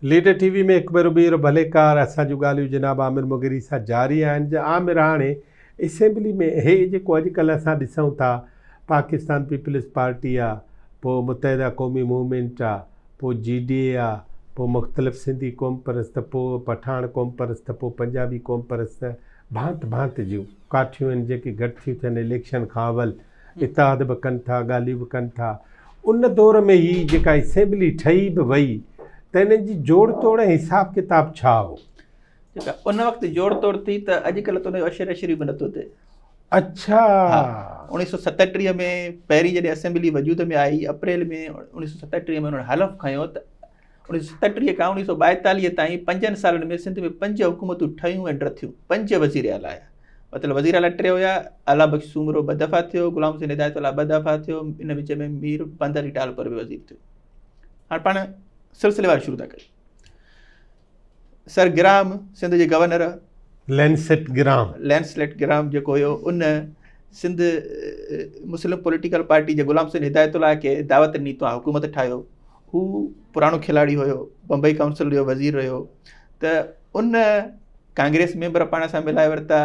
Leader ٽي V ۾ هڪ ڀيرو ٻيهر ڀليڪار. اسان جون ڳالهيون جناب عامر مغيري سان جاري آهن. عامر، هاڻي اسيمبلي ۾ هي جيڪو اڄڪلهه اسان ڏسون ٿا پاڪستان پيپلز پارٽي آ، پوء متحده قومي موومينٽ آ، پوء جي ڊي اي آ، پوء مختلف سنڌي قومپرست، پوء پٺاڻ قومپرست، پوء پنجابي قومپرست، ڀانت ڀانت جون ڪاٺيون آهن جيڪي گڏ ٿيون ٿين اليڪشن کان اول اتحاد به ڪن ٿا، ڳالهيون به ڪن ٿا. ان دور ۾ هي جيڪا اسيمبلي ٺهي به وئي ته انهن جي جوڙ توڙ ۽ حساب ڪتاب ڇا هو؟ جيڪا ان وقت جوڙ توڙ ٿي ته اڄڪلهه ته ان جو عشر عشري به نٿو ٿئي. اڇا. ها، 1937 ۾ پهرين جڏهن اسيمبلي وجود ۾ آئي، اپريل ۾ 1937 ۾ انهن حلف کنيو ته 1937 کان 1942 تائين 5 سالن ۾ سنڌ ۾ 5 حڪومتون ٺهيون ۽ ڊٿيون، 5 وزير اعليٰ آيا. مطلب وزير اعليٰ 3 هيا، الله بخش سومرو 2 دفعا ٿيو، غلام حسين هدايت الله 2 دفعا ٿيو، ان وچ ۾ مير بند علي ٽالپر به وزير ٿيو. هاڻي پاڻ سلسليوار شروع ٿا ڪريون. سر گرام سنڌ جي governor Lancelot gram, Lancelot gram جيڪو هيو ان سنڌ مسلم پوليٽيڪل پارٽي جي غلام حسين هدايت الله کي دعوت ڏني توهان حڪومت ٺاهيو. هو پراڻو کلاڙي هيو، بمبئي ڪائونسل جو وزير رهيو، ته ان ڪانگريس ميمبر پاڻ سان ملائي ورتا،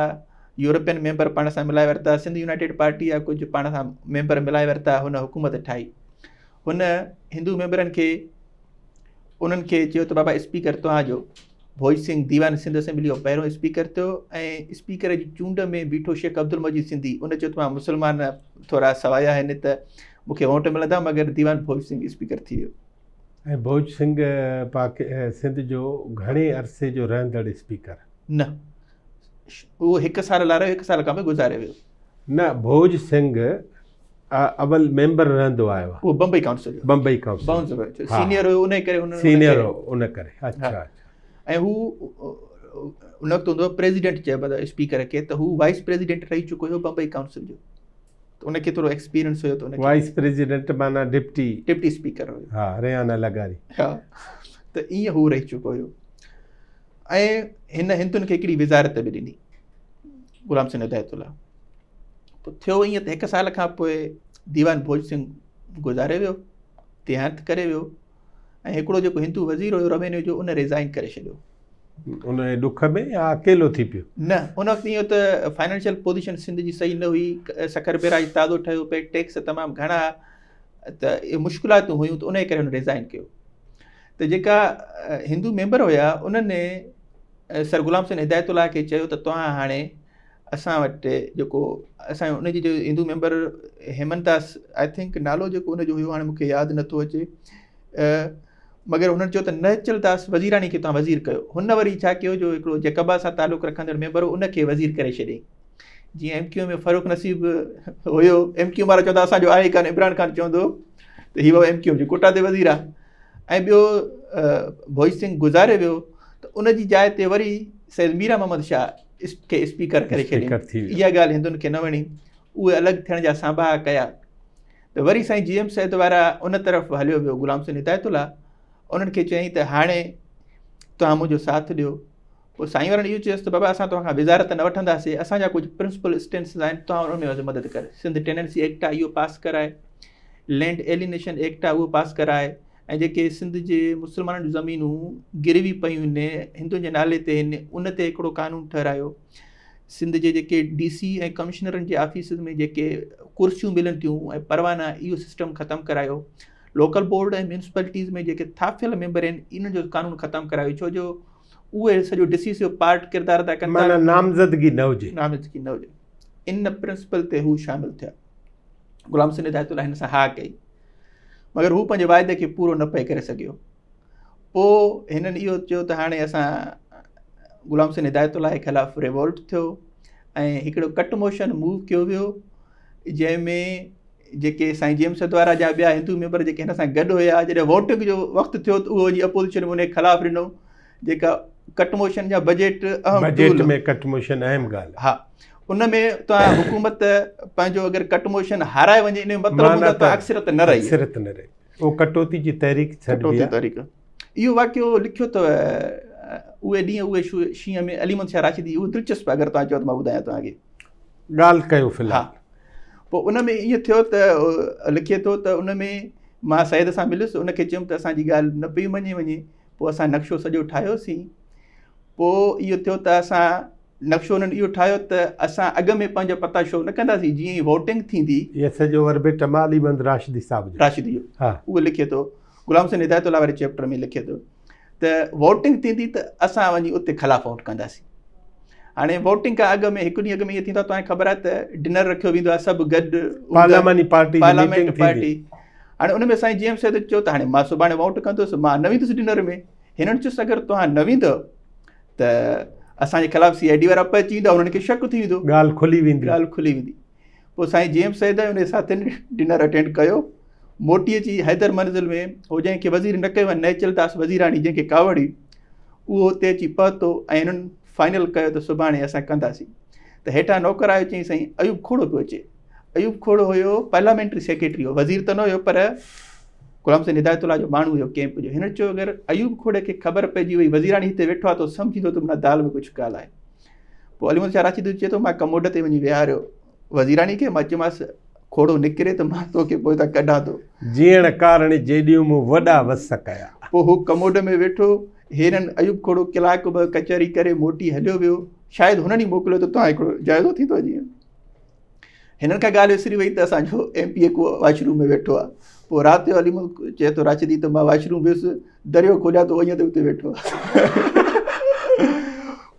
يورپين ميمبر پاڻ سان ملائي ورتا، سنڌ يونائيٽيڊ پارٽي جا ڪجهه پاڻ سان ميمبر ملائي ورتا، هن حڪومت ٺاهي. هن هندو ميمبرن کي انهن کي چيو ته بابا اسپيڪر توهان جو ڀوڄ سنگهه ديوان سنڌ اسيمبلي جو پهريون اسپيڪر ٿيو ۽ اسپيڪر جي چونڊ ۾ بيٺو شيخ عبدالمجيد سنڌي. ان چيو ته مان مسلمان ٿورا سوايا آهن ته مون کي ووٽ ملندا، مگر ديوان ڀوڄ سنگهه اسپيڪر ٿي ويو. ۽ ڀوڄ سنگهه پاڪ سنڌ جو گهڻي عرصي جو رهندڙ اسپيڪر؟ نه، اهو هڪ سال لاء رهيو، هڪ سال کان پوء گذاري ويو. نه، ڀوڄ سنگهه اول ميمبر رهندو آيو آهي. اهو بمبئي ڪائونسل جو، بمبئي ڪائونسل سينيئر هيو، ان ڪري هن سينيئر هو ان ڪري. اڇا اڇا. ۽ هو ان وقت هوندو پريزيڊنٽ چئبو آهي اسپيڪر کي، ته هو وائيس پريزيڊنٽ رهي چڪو هيو بمبئي ڪائونسل جو، ته ان کي ٿورو ايڪسپيرينس هيو ته ان وائيس پريزيڊنٽ معنيٰ ڊپٽي، ڊپٽي اسپيڪر هيو. ها، ريحانه لغاري. ها، ته ائين هو رهي چڪو هيو. ۽ هن هندن کي هڪڙي وزارت به ڏني غلام حسين هدايت الله. پوء ٿيو ائين ته هڪ سال کان پوء ديوان ڀوڄ سنگهه گذاري ويو، ديهانت ڪري ويو، ۽ هڪڙو جيڪو هندو وزير هيو روينيو جو، ان ريزائن ڪري ڇڏيو. ان جي ڏک ۾ يا اڪيلو ٿي پيو؟ نه، ان وقت ائين ته فائنانشل پوزيشن سنڌ جي صحيح نه هئي، سکر بيراج تازو ٺهيو پئي، ٽيڪس تمام گهڻا، ته اهي مشڪلاتون هيون، ته ان جي ڪري هن ريزائن ڪيو. ته جيڪا هندو ميمبر هيا انهن سر غلام حسين هدايت الله کي چيو ته توهان هاڻي اسان وٽ جيڪو اسان ان جي جو Hindu member Heman Das I think نالو جيڪو ان جو هيو هاڻي مونکي ياد نٿو اچي، مگر هنن چيو ته نهچل داس وزيراڻي کي توهان وزير ڪيو. هن وري ڇا ڪيو جو هڪڙو جيڪبا سان تعلق رکندڙ ميمبر هو ان کي وزير ڪري ڇڏيائين. جيئن ايم ڪيو ۾ فرخ نصيب هيو، ايم ڪيو وارا چوندا اسان جو آهي ڪانه، عمران خان چوندو ته هي بابا ايم ڪيو جي ڪوٽا تي وزير آهي. ۽ ٻيو ڀوڄ سنگهه گذاري ويو ته ان جي جاء تي وري سيد ميران محمد شاهه کي اسپيڪر ڪري ڇڏيائين. اها ڳالهه هندن کي نه وڻي، اهي الڳ ٿيڻ جا سانباها ڪيا ته وري سائين جي ايم سيد وارا ان طرف هليو ويو غلام حسين هدايت الله. انهن کي چيائين ته هاڻي توهان منهنجو ساٿ ڏيو. پوء سائين وارن اهو چيس ته بابا اسان توهان کان وزارت نه وٺنداسين، اسان جا ڪجهه پرنسپل اسٽينسز آهن، توهان ان ۾ مدد ڪر. سنڌ ٽيننسي ايڪٽ آهي اهو پاس ڪرائي، لينڊ ايلينيشن ايڪٽ آهي اهو پاس ڪرائي، ۽ جيڪي سنڌ جي مسلمانن جون زمينون گروي پيون آهن هندن جي نالي تي آهن ان تي هڪڙو قانون ٺهرايو. سنڌ جي جيڪي ڊي سي ۽ ڪمشنرن جي آفيسز ۾ جيڪي ڪرسيون ملن ٿيون ۽ پروانا اهو سسٽم ختم ڪرايو. لوڪل بورڊ ۽ ميونسپلٽيز ۾ جيڪي ٿاڦيل ميمبر آهن انهن جو قانون ختم ڪرايو، ڇو جو اهي سڄو ڊسيسو پارٽ ڪردار ادا ڪن ٿا، معنيٰ نامزدگي نه هجي، نامزدگي نه هجي. ان پرنسپل تي هو شامل ٿيا. غلام حسين هدايت الله هن سان ها ڪئي، مگر هو پنهنجي واعدي کي پورو نه پئي ڪري سگهيو. پوء هنن اهو چيو ته هاڻي اسان غلام حسين هدايت الله جي خلاف ريوولٽ ٿيو ۽ هڪڙو ڪٽ موشن موو ڪيو ويو، جنهن ۾ جيڪي سائين جي ايم سيد وارا جا ٻيا هندو ميمبر جيڪي هن سان گڏ هيا، جڏهن ووٽنگ جو وقت ٿيو ته اهو وڃي اپوزيشن ۾ ان خلاف ڏنو، جيڪا ڪٽ موشن جا بجيٽ اهم بجيٽ ۾ ڪٽ موشن اهم ڳالهه. ها، ان ۾ توهان حڪومت پنهنجو اگر ڪٽ موشن هارائي وڃي ان جو مطلب هوندو ته اڪثريت نه رهي، اڪثريت نه رهي. اهو ڪٽوتي جي تحريڪ سڏبي آهي. ڪٽوتي تحريڪ اهو واقعو لکيو اٿو اهي ڏينهن اهي شينهن ۾ علي محمد شاهه راشدي. اهو دلچسپ اگر توهان چئو ته مان ٻڌايان توهان کي. ڳالهه ڪيو في الحال. ها، پوء ان ۾ ائين ٿيو ته لکي ٿو ته ان ۾ مان سيد سان مليس، ان کي چيم ته اسان جي ڳالهه نه پئي مڃي وڃي. پوء اسان نقشو سڄو ٺاهيوسين. پوء اهو ٿيو ته اسان نقشو انهن اهو ٺاهيو ته اسان اڳ ۾ پنهنجا پتا شو نه ڪنداسين، جيئن ئي ووٽنگ ٿيندي. اهو سڄو وربيٽم علي محمد راشدي صاحب جو. راشدي جو. ها. اهو لکي ٿو غلام حسين هدايت الله واري چيپٽر ۾ لکي ٿو ته ووٽنگ ٿيندي ته اسان وڃي اتي خلاف ووٽ ڪنداسين. هاڻي ووٽنگ کان اڳ ۾ هڪ ڏينهن اڳ ۾ ائين ٿيندو آهي، توهان کي خبر آهي ته ڊنر رکيو ويندو آهي، سڀ گڏ پارلياماني پارٽي جي ميٽنگ ٿيندي. هاڻي ان ۾ سائين جي ايم سيد چيو ته هاڻي مان سڀاڻي ووٽ ڪندس، مان نه ويندس ڊنر ۾. هنن چيس اگر توهان نه ويندؤ ته اسان جي خلاف سي I D وارا پهچي ويندا، انهن کي شڪ ٿي ويندو، ڳالهه کلي ويندي. ڳالهه کلي ويندي. پوء سائين جي ايم سيد ۽ ان جي ساٿين ڊنر اٽينڊ ڪيو. موٽي اچي حيدر منزل ۾ هو جنهن کي وزير نه ڪيو ۽ نهچل داس وزيراڻي جنهن کي ڪاوڙ هئي، اهو اتي اچي پهتو ۽ هنن فائنل ڪيو ته سڀاڻي اسان ڪنداسين. ته هيٺان نوڪر آيو، چيائين سائين ايوب کوڙو پيو اچي. ايوب کوڙو هيو پارليامينٽري سيڪريٽري هو، وزير ته نه هيو پر غلام حسين هدايت الله جو ماڻهو هيو ڪيمپ جو. هن چيو اگر ايوب کوڙي کي خبر پئجي وئي وزيراڻي هتي ويٺو آهي ته سمجهندو ته معنيٰ دال ۾ ڪجهه ڪال آهي. پوء علي محمد شاهه راشدي چئي ٿو مان ڪموڊ تي وڃي ويهاريو وزيراڻي کي، مان چيومانس کوڙو نڪري ته مان توکي پوء هتان ڪڍان ٿو. جيئڻ ڪارڻ جيڏيون مون وڏا وس ڪيا. پوء هو ڪموڊ ۾ ويٺو، هينئر ايوب کوڙو ڪلاڪ ٻه ڪچهري ڪري موٽي هليو ويو. شايد هنن ئي موڪليو ته توهان هڪڙو جائزو ٿيندو جيئن. هنن کان ڳالهه وسري وئي ته اسان جو ايم پي اي ڪو واش روم ۾ ويٺو آهي. پوء رات جو علي محمد چئي ٿو راشدي ته مان واش روم ويس، دريو کوليان ته اڃا تائين اتي ويٺو آهي.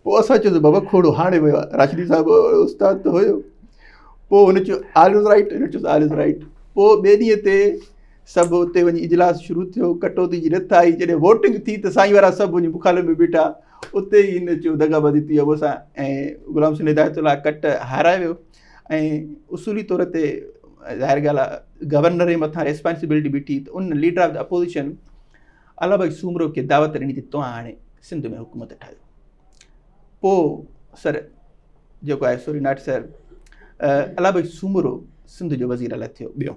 پوء اسان چيوسين بابا کوڙو هاڻي ويو آهي. راشدي صاحب استاد ته هيو. پوء هن چيو آل is right, هن چيو آل is right. پوء ٻئي ڏينهن تي سڀ اتي وڃي اجلاس شروع ٿيو، ڪٽوتي جي رٿ آئي. جڏهن ووٽنگ ٿي ته سائين وارا سڀ وڃي مخالف ۾ بيٺا. اتي ئي هن چيو دغابازي ٿي آهي اسان ۽ غلام حسين هدايت الله ڪٽ هارائي ويو ۽ اصولي طور تي ظاهر ڳالهه آهي گورنر جي مٿان ريسپانسبلٽي بيٺي ته ان leader of the opposition Allah Bakhsh Soomro کي دعوت ڏني ته توهان هاڻي سنڌ ۾ حڪومت ٺاهيو. پوء سر جيڪو آهي سوري not سر الله بخش سومرو سنڌ جو وزير اعليٰ ٿيو ٻيو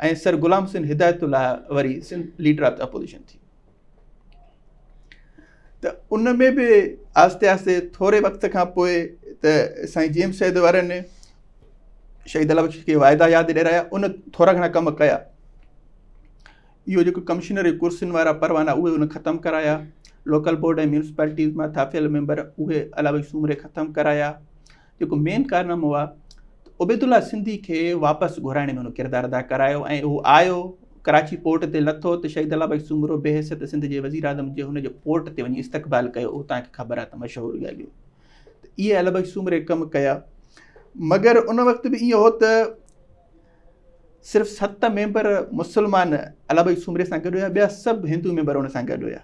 ۽ سر غلام حسين هدايت الله وري Sindh leader of the opposition ٿي. ته ان ۾ به آهستي آهستي ٿوري وقت کان پوء ته سائين جي ايم سيد وارن شهيد الله بخش کي واعدا ياد ڏيرايا، ان ٿورا گهڻا ڪم ڪيا. اهو جيڪو ڪمشنر جي ڪرسين وارا پروانا اهي ان ختم ڪرايا، لوڪل بورڊ ۽ ميونسپالٽيز مان ٿاڦيل ميمبر اهي الله بخش سومري ختم ڪرايا. جيڪو مين ڪارنامو آهي عبيدالله سنڌي کي واپس گهرائڻ ۾ هن ڪردار ادا ڪرايو ۽ هو آيو ڪراچي پورٽ تي لٿو ته شهيد الله بخش سومرو بحيثيت سنڌ جي وزير اعظم جي هن جو پورٽ تي وڃي استقبال ڪيو. اهو توهان کي خبر آهي ته مشهور ڳالهيون ته اهي الله بخش سومري ڪم ڪيا. مگر ان وقت به ائين هو ته صرف 7 ميمبر مسلمان الله بخش سومري سان گڏ هيا، ٻيا سڀ هندو ميمبر ان سان گڏ هيا.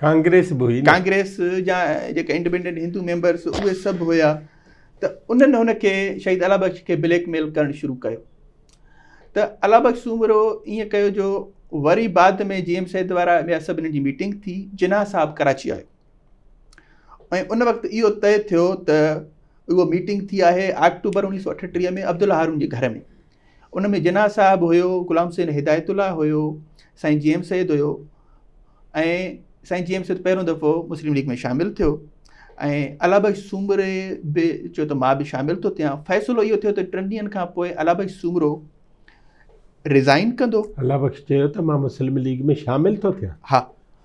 ڪانگريس به هئي، ڪانگريس جا جيڪا انڊيپينڊنٽ هندو ميمبرس اهي سڀ هيا. ته انهن هن کي شهيد الله بخش کي بليڪ ميل ڪرڻ شروع ڪيو. ته الله بخش سومرو ائين ڪيو جو وري بعد ۾ جي ايم سيد وارا ٻيا سڀني جي ميٽنگ ٿي، جناح صاحب ڪراچي آيو ۽ ان وقت اهو طئي ٿيو ته اهو ميٽنگ ٿي آهي آڪٽوبر 1938 ۾ عبدالله هارون جي گهر ۾. ان ۾ جناح صاحب هيو، غلام حسين هدايت الله هيو، سائين جي ايم سيد هيو ۽ سائين جي ايم سيد پهريون دفعو مسلم ليگ ۾ شامل ٿيو ۽ الله بخش سومري به چيو ته مان به شامل ٿو ٿيان. فيصلو اهو ٿيو ته 3 ڏينهن کان پوء الله بخش سومرو ريزائن ڪندو. الله بخش چيو ته مان مسلم ليگ ۾ شامل ٿو ٿيان. ها.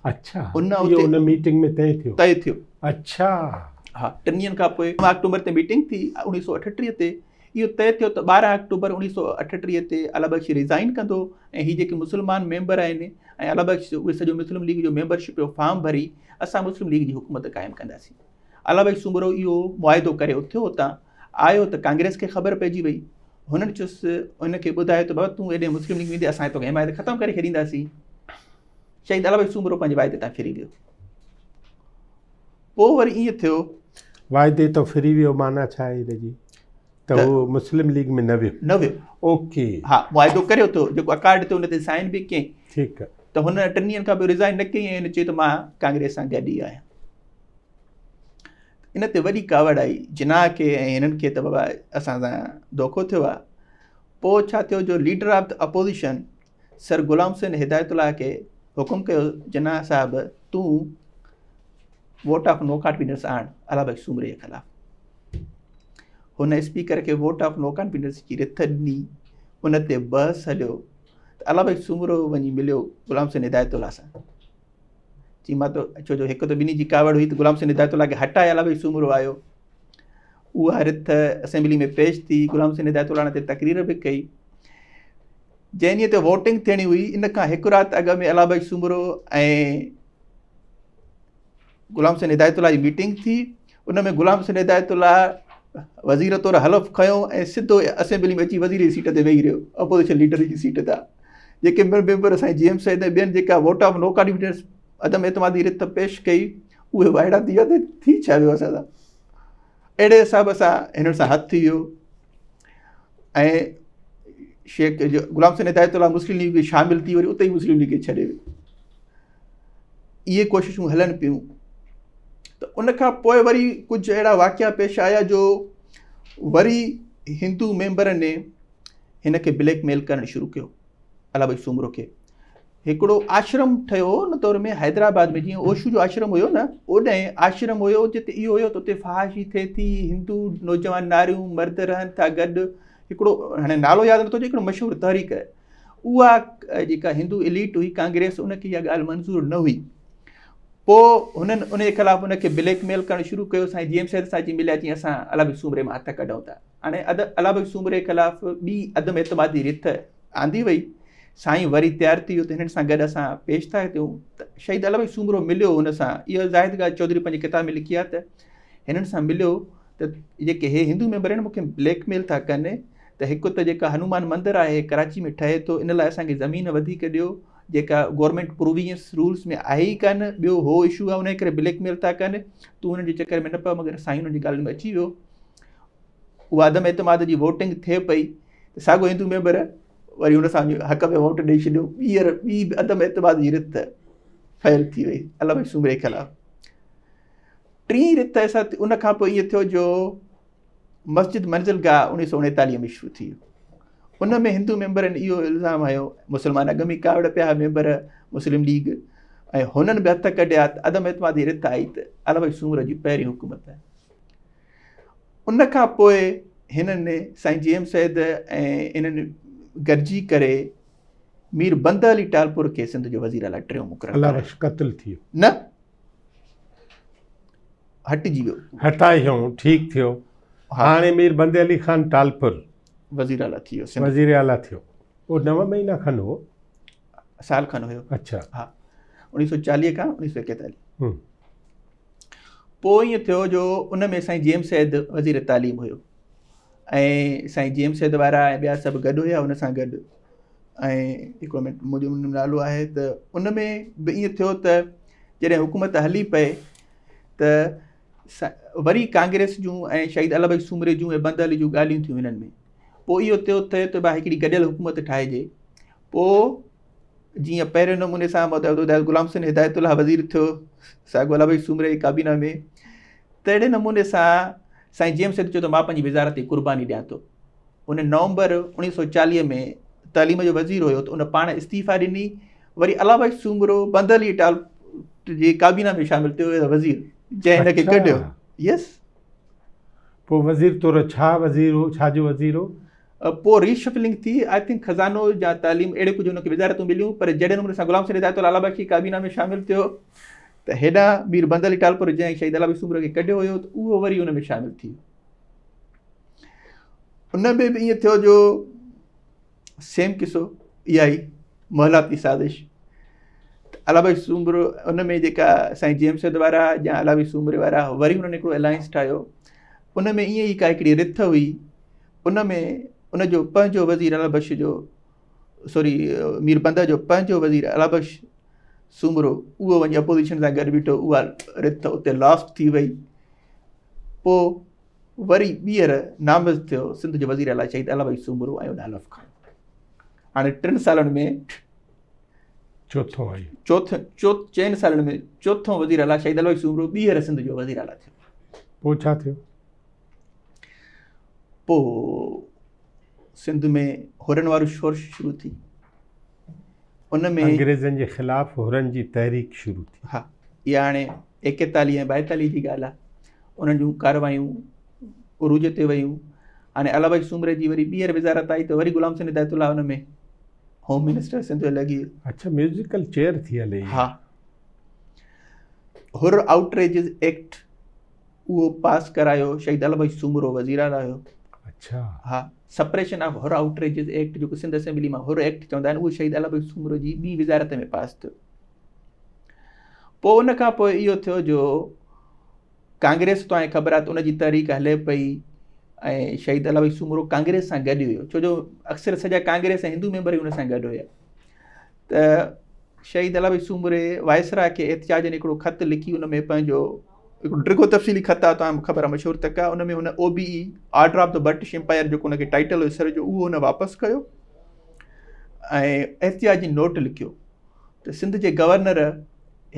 اڇا، اهو ان ميٽنگ ۾ طئي ٿيو. طئي ٿيو. اڇا. ها، 3 ڏينهن کان پوء آڪٽوبر تي ميٽنگ ٿي 1938 تي. اهو طئي ٿيو ته 12 آڪٽوبر 1938 تي الله بخش ريزائن ڪندو ۽ هي جيڪي مسلمان ميمبر آهن ۽ الله بخش اهي سڄو مسلم ليگ جو ميمبرشپ جو فارم ڀري اسان مسلم ليگ جي حڪومت قائم ڪنداسين. الله بخش سومرو اهو معاهدو ڪري اٿيو، اتان آيو ته ڪانگريس کي خبر پئجي وئي. هنن چيس، هن کي ٻڌايو ته بابا تون ايڏي مسلم ليگ ويندي اسان توکي حمايت ختم ڪري ڇڏينداسين. شهيد الله بخش سومرو پنهنجي واعدي تان ڦري ويو. پوء وري ائين ٿيو. واعدي تان ڦري ويو معنيٰ ڇا آهي ان جي؟ ته هو مسلم ليگ ۾ نه ويو. نه ويو. اوڪي. ها، معاهدو ڪريو ٿو، جيڪو اڪارڊ ٿيو ان تي سائن به ڪيائين. ٺيڪ آهي. ته هن 3 ڏينهن کان پوء ريزائن نه ڪئي ۽ هن چيو ته مان ڪانگريس سان گڏ ئي آهيان. ان تي وڏي ڪاوڙ آئي جناح کي ۽ هنن کي ته بابا اسان سان دوکو ٿيو آهي. پوء ڇا ٿيو جو leader of the opposition sir Ghulam Hussain Hidayat Ullah کي حڪم ڪيو جناح صاحب تون ووٽ آف نو ڪانفيڊنس آڻ الله بخش سومري جي خلاف. هن اسپيڪر کي ووٽ آف نو ڪانفيڊنس جي رٿ ڏني، ان تي بحث هليو ته الله بخش سومرو وڃي مليو غلام حسين هدايت الله سان. چي مان ته ڇو جو هڪ ته ٻنهي جي ڪاوڙ هئي ته غلام حسين هدايت الله کي هٽائي الله بخش سومرو آيو. اها رٿ اسيمبلي ۾ پيش ٿي، غلام حسين هدايت الله ان تي تقرير به ڪئي. جنهن ڏينهن تي ووٽنگ ٿيڻي هئي ان کان هڪ رات اڳ ۾ الله بخش سومرو ۽ غلام حسين هدايت الله جي ميٽنگ ٿي. ان ۾ غلام حسين هدايت الله وزير طور حلف کنيو ۽ سڌو اسيمبلي ۾ اچي وزير جي سيٽ تي ويهي رهيو، اپوزيشن ليڊر جي سيٽ تان. جيڪي ميمبر سائين جي ايم سيد ۽ ٻين جيڪا ووٽ آف نو ڪانفيڊنس عدم اعتماد جي رٿ پيش ڪئي، اهي وائڙا ٿي ويا ته ٿي ڇا ويو اسان سان. اهڙي حساب سان هنن سان هٿ ٿي ويو ۽ شيخ غلام حسين هدايت الله مسلم ليگ ۾ شامل ٿي وري اتي ئي مسلم ليگ کي ڇڏي ويو. اهي ڪوششون هلن پيون ته ان کان پوء وري ڪجهه اهڙا واقعا پيش آيا جو وري هندو ميمبرن هن کي بليڪ ميل ڪرڻ شروع ڪيو. الله بخش سومرو کي هڪڙو آشرم ٺهيو هو ان دور ۾ حيدرآباد ۾ جيئن اوشو جو آشرم هيو نه اوڏانهن آشرم هيو جتي اهو هيو ته اتي فحاشي ٿئي ٿي، هندو نوجوان ناريون مرد رهن ٿا گڏ. هڪڙو هاڻي نالو ياد نٿو اچي، هڪڙو مشهور تحريڪ اها جيڪا هندو اليٽ هئي ڪانگريس، ان کي اها ڳالهه منظور نه هئي. پوء هنن ان جي خلاف ان کي بليڪ ميل ڪرڻ شروع ڪيو. سائين جي ايم سيد سان اچي مليا، چيائين اسان الله بخش سومري مان هٿ ڪڍون ٿا. هاڻي الله بخش سومري خلاف ٻي عدم اعتمادي رٿ آندي وئي. سائين وري تيار ٿي ويو ته هنن سان گڏ اسان پيش ٿا ٿيون. ته شهيد الله بخش سومرو مليو هن سان، اهو زاهد گاج چوڌري پنهنجي ڪتاب ۾ لکي آهي ته هنن سان مليو ته جيڪي هي هندو ميمبر آهن مون کي بليڪ ميل ٿا ڪن ته هڪ ته جيڪا هنومان مندر آهي ڪراچي ۾ ٺهي ٿو ان لاء اسان کي زمين وڌيڪ ڏيو جيڪا گورنمينٽ پروويزنس رولس ۾ آهي ئي ڪانه، ٻيو هو اشو آهي ان جي ڪري بليڪ ميل ٿا ڪن، تون هنن جي چڪر ۾ نه پئه. مگر سائين هنن جي ڳالهين ۾ اچي ويو. اها عدم اعتماد جي ووٽنگ ٿئي پئي ته ساڳو هندو ميمبر وري هن سان حق ۾ ووٽ ڏئي ڇڏيو. ٻيهر ٻي به عدم اعتماد جي رٿ فيل ٿي وئي الله بخش سومري خلاف. ٽين رٿ اسان ان کان پوء ائين ٿيو جو مسجد منزل گاهه 1939 ۾ شروع ٿي. ان ۾ هندو ميمبرن اهو الزام هنيو، مسلمان اڳ ۾ ڪاوڙ پيا هئا ميمبر مسلم ليگ ۽ هنن به هٿ ڪڍيا ته عدم اعتماد جي رٿ آئي ته الله بخش سومرو جي پهرين حڪومت. ان کان پوء هنن سائين جي ايم سيد ۽ انهن گڏجي ڪري مير بنده علي ٽالپور کي سنڌ جو وزير اعليٰ ٽيون مقرر الله بخش قتل ٿي ويو. نه هٽجي ويو. هٽايائون، ٺيڪ ٿيو. هاڻي مير بنده علي خان ٽالپر وزير اعليٰ ٿي ويو. وزير اعليٰ ٿيو. اهو 9 مهينا کن هو. سال کن هيو. اڇا. ها، 1940 کان 1941. پوء ائين ٿيو جو ان ۾ سائين جي ايم سيد وزير تعليم هيو ۽ سائين جي ايم سيد وارا ۽ ٻيا سڀ گڏ هيا ان سان گڏ. ۽ هڪڙو منٽ منهنجو ان ۾ نالو آهي ته ان ۾ به ائين ٿيو ته جڏهن حڪومت هلي پئي ته وري ڪانگريس جون ۽ شهيد الله بخش سومري جون ۽ بنده علي جون ڳالهيون ٿيون هنن ۾. پوء اهو ٿيو ٿئي ته ڀاء هڪڙي گڏيل حڪومت ٺاهجي. پوء جيئن پهرين نموني سان غلام حسين هدايت الله وزير ٿيو ساڳيو الله بخش سومري جي ڪابينا ۾، تهڙي نموني سان سائين جي ايم سيد چيو ته مان پنهنجي وزارت جي قرباني ڏيان ٿو. ان نومبر 1940 ۾ تعليم جو وزير هيو ته ان پاڻ استعيفا ڏني. وري الله بخش سومرو بنده علي ٽالپر جي ڪابينا ۾ شامل ٿيو وزير، جنهن هن کي ڪڍيو. يس. پوء وزير طور ڇا وزير هو، ڇا جو وزير هو؟ پوء ري شفلنگ ٿي، I think خزانو يا تعليم اهڙي ڪجهه هن کي وزارتون مليون، پر جهڙي نموني سان غلام حسين هدايت الله الله بخش جي ڪابينا ۾ شامل ٿيو ته هيڏانهن مير بنده علي ٽالپر جنهن شهيد الله بخش سومرو کي ڪڍيو هيو ته اهو وري ان ۾ شامل ٿي ويو. ان ۾ به ائين ٿيو جو سيم قصو، اها ئي محلاتي سازش. الله بخش سومرو ان ۾ جيڪا سائين جي ايم سيد وارا يا الله بخش سومري وارا وري هنن هڪڙو الائنس ٺاهيو. ان ۾ ائين ئي ڪا هڪڙي رٿ هئي، ان ۾ ان جو پنهنجو وزير الله بخش جو، سوري مير بنده جو پنهنجو وزير الله بخش سومرو اهو وڃي اپوزيشن سان گڏ بيٺو، اها رٿ اتي لاسٽ ٿي وئي. پوء وري ٻيهر نامزد ٿيو سنڌ جو وزير اعليٰ شهيد الله بخش سومرو ۽ ان حلف کنيو. هاڻي 3 سالن ۾ چوٿون آئي. چوٿ 4 سالن ۾ چوٿون وزير اعليٰ شهيد الله بخش سومرو ٻيهر سنڌ جو وزير اعليٰ ٿيو. پوء ڇا ٿيو؟ پوء سنڌ ۾ حرن وارو شورش شروع ٿي. ان ۾ انگريزن جي خلاف حرن جي تحريڪ شروع ٿي. ها، اها هاڻي 41 ۽ 42 جي ڳالهه آهي. انهن جون ڪارروايون عروج تي ويون. هاڻي الله بخش سومري جي وري ٻيهر وزارت آئي ته وري غلام حسين هدايت الله ان ۾ هوم منسٽر سنڌ جو لڳي ويو. اڇا، ميوزيڪل چيئر ٿي هلي. ها، حر آئوٽريجز ايڪٽ اهو پاس ڪرايو شهيد الله بخش سومرو وزير اعليٰ هيو. اڇا. ها، سپريشن آف حر آئوٽريجز ايڪٽ جيڪو سنڌ اسيمبلي مان حر ايڪٽ چوندا آهن اهو شهيد الله بخش سومرو جي ٻي وزارت ۾ پاس ٿيو. پوء ان کان پوء اهو ٿيو جو ڪانگريس توهان کي خبر آهي ته ان جي تحريڪ هلي پئي ۽ شهيد الله بخش سومرو ڪانگريس سان گڏ هيو ڇو جو اڪثر سڄا ڪانگريس ۽ هندو ميمبر ئي ان سان گڏ هيا ته شهيد الله بخش سومري وائسرا کي احتجاجن هڪڙو خط لکي ان ۾ پنهنجو هڪڙو ڊگهو تفصيلي خط آهي توهان کي خبر آهي مشهور تڪ آهي ان ۾ هن O B E order of the British Empire جيڪو هن کي ٽائيٽل هيو سر جو اهو هن واپس ڪيو ۽ احتجاجي نوٽ لکيو ته سنڌ جي گورنر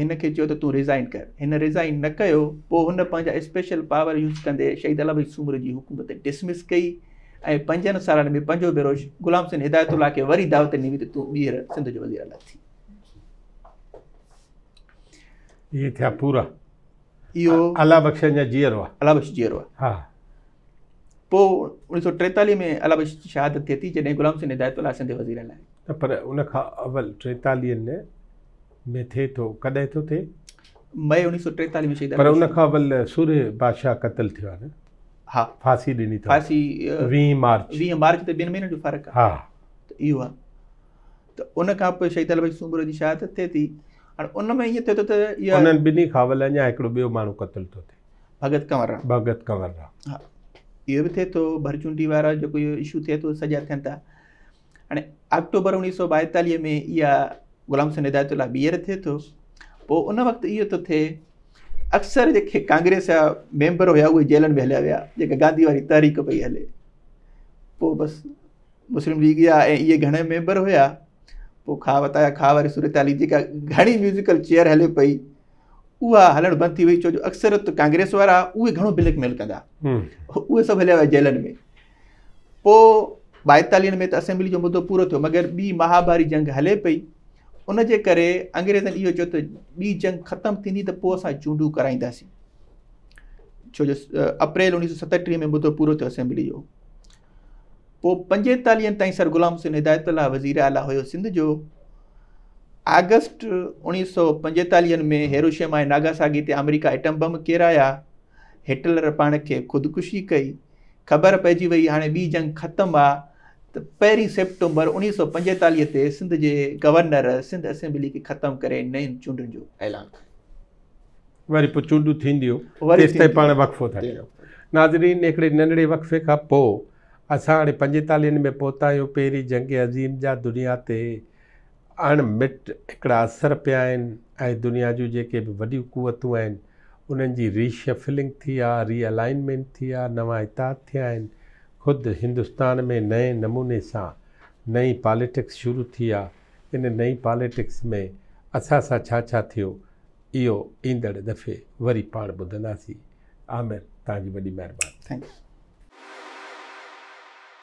هن کي چيو ته تون ريزائن ڪر هن ريزائن نه ڪيو پوء هن پنهنجا اسپيشل پاور يوز ڪندي شهيد الله بخش سومرو جي حڪومت ڊسمس ڪئي ۽ پنجن سالن ۾ پنجون ڀيرو غلام حسين هدايت الله کي وري دعوت ڏني وئي ته تون ٻيهر سنڌ جو وزير اعليٰ ٿي. اهي ٿيا پورا. اهو الله بخش اڃا جيئرو آهي. الله بخش جيئرو آهي. ها. پوء 1943 ۾ الله بخش جي شهادت ٿئي ٿي جڏهن غلام حسين هدايت الله سنڌ جو وزير اعليٰ آهي. نه پر ان کان اول ٽيتاليهن ۾ ٿئي ٿو ڪڏهن ٿو ٿئي؟ مئي 1943 ۾ شهيد پر ان کان اول سورهيه بادشاهه قتل ٿيو آهي نه؟ ها. ڦاسي ڏني اٿس. ڦاسي 20 مارچ. 20 مارچ ته ٻن مهينن جو فرق آهي. ها. ته اهو آهي ته ان کان پوء شهيد الله بخش سومرو جي شهادت ٿئي ٿي. هاڻي ان ۾ ائين ٿئي ٿو ته اها انهن ٻنهي کان اول اڃا هڪڙو ٻيو ماڻهو قتل ٿو ٿئي. ڀڳت ڪنور رام. ڀڳت ڪنور رام. ها اهو به ٿئي ٿو. ڀرچونڊي وارا جيڪو اهو اشو ٿئي ٿو سڄا ٿين ٿا. هاڻي آڪٽوبر 1942 ۾ اها غلام حسين هدايت الله ٻيهر ٿئي ٿو. پوء ان وقت اهو ٿو ٿئي اڪثر جيڪي ڪانگريس جا ميمبر هيا اهي جيلن ۾ هليا ويا جيڪا گانڌي واري تحريڪ پئي هلي. پوء بس مسلم ليگ جا ۽ اهي گهڻا ميمبر هيا. پوء کا وتايا کا واري صورتحال جيڪا گهڻي ميوزيڪل چيئر هلي پئي اها هلڻ بند ٿي وئي ڇو جو اڪثريت ڪانگريس وارا اهي گهڻو بليڪ ميل ڪندا اهي سڀ هليا ويا جيلن ۾. پوء ٻائيتاليهن ۾ ته اسيمبلي جو مدو پورو ٿيو مگر ٻي مهاڀاري جنگ هلي پئي ان جي ڪري انگريزن اهو چيو ته ٻي جنگ ختم ٿيندي ته پوء اسان چونڊون ڪرائينداسين ڇو جو اپريل 1937 ۾ مدو پورو ٿيو اسيمبلي جو. پوء پنجيتاليهن تائين سر غلام حسين هدايت الله وزير اعليٰ هيو سنڌ جو. آگسٽ 1945 ۾ هيروشيما ۽ ناگاساڪي تي آمريڪا ايٽم بم ڪيرايا. هٽلر پاڻ کي خودڪشي ڪئي. خبر پئجي وئي هاڻي ٻي جنگ ختم آ ته پهرين سيپٽمبر 1945 تي سنڌ جي گورنر سنڌ اسيمبلي کي ختم ڪري نين چونڊن جو اعلان ڪيو. وري پوء چونڊون ٿينديون تيستائين پاڻ وقفو ٿا ڪيون. ناظرين هڪڙي ننڍڙي وقفي کان پوء اسان هاڻي پنجيتاليهن ۾ پهتا آهيون. پهرين جنگ عظيم جا دنيا تي اڻ مٽ هڪڙا اثر پيا آهن ۽ دنيا جون جيڪي به وڏيون قوتون آهن انهن جي ري شفلنگ ٿي آ، ري الائنمينٽ ٿي آ، نوان اتحاد ٿيا آهن. خود هندستان ۾ نئين نموني سان نئين پاليٽڪس شروع ٿي آ. ان نئين پاليٽڪس ۾ اسان سان ڇا ڇا ٿيو اهو ايندڙ دفعي وري پاڻ ٻڌنداسين. عامر توهان جي وڏي مهرباني. Thank you.